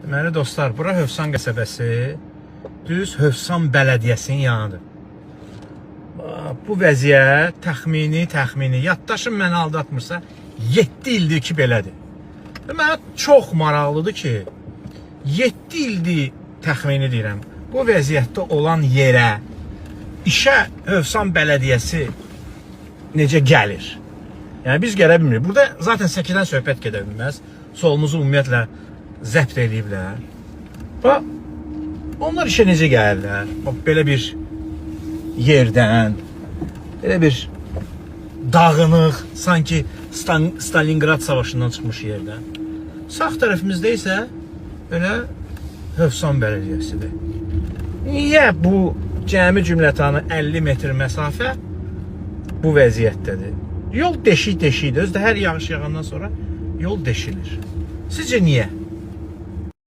Deməli dostlar, bura Hövsan qəsəbəsi, düz Hövsan Bələdiyyəsinin yanıdır. Bu vəziyyət təxmini, yaddaşım məni aldatmırsa 7 ildir ki belədir. Və mənə çox maraqlıdır ki, 7 ildir təxmini deyirəm, bu vəziyyətdə olan yerə işə Hövsan Bələdiyyəsi necə gəlir? Yəni biz gələ bilmirik. Burada zaten səkidən söhbət gedə bilməz. Solumuzu ümumiyyətlə zəbt eləyiblər. Bax, onlar işə necə gəlirlər? Bax, belə bir yerdən, belə bir dağınıq, sanki Stalingrad savaşından çıxmış yerdən. Sağ tərəfimizdə isə belə Hövsan Bələdiyyəsidir. Niyə bu cəmi cümlətanı 50 metr məsafə bu vəziyyətdədir? Yol deşik-deşikdir. Özü də hər yağış yağandan sonra yol deşilir. Sizcə niyə?